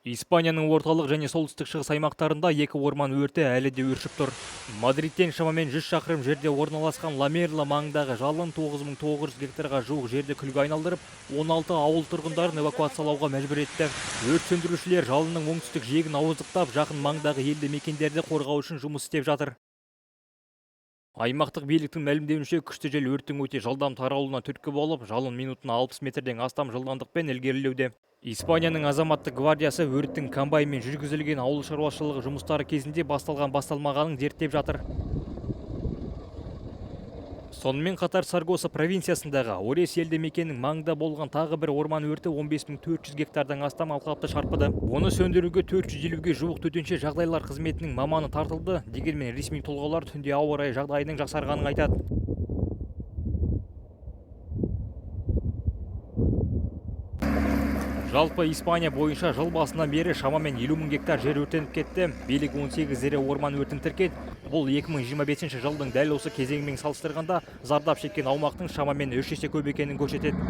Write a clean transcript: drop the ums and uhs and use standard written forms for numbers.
Испанияның орталық және солтүстік шығыс аймақтарында екі орман өрті әлі де өршіп тұр. Мадридтен шамамен 100 шақырым жерде орналасқан Ла Мерла маңындағы жалын 9900 гектарға жуық жерді күлге айналдырып, 16 ауыл тұрғындарын эвакуациялауға мәжбүр етті. Өрт сөндірушілер жалынның оңтүстік жиегін ауыздықтап, жақын маңдағы елді мекендерді қорғау үшін жұмыс істеп жатыр. Аймақтық биліктің мәлімдеуінше, күшті жел өрттің өте жылдам таралуына түрткі болып, жалын минутына 60 метрден астам жылдамдықпен ілгерілеуде. Испанияның азаматтық гвардиясы өрттің комбайнмен жүргізілген ауыл шаруашылығы жұмыстары кезінде басталған басталмағанын зерттеп жатыр. Сонымен қатар Сарагоса провинциясындағы Орес елді мекенінің маңында болған тағы бір орман өрті 15 400 гектардан астам алқапты шарпыды. Оны сөндіруге 450-ге жуық төтенше жағдайлар қызметінің маманы тартылды. Дегенмен ресми тұлғалар түнде ауа райы жағдайының жақсарғанын айтады. Жалпы, Испания бойынша жыл басынан бері шамамен 50 мың гектар жер өртеніп кетті. Билік 18 ірі орман өртін тіркеді. Бұл 2025 жылдың дәл осы кезеңімен салыстырғанда зардап шеккен аумақтың шамамен 3 есе көп екенін көрсетеді.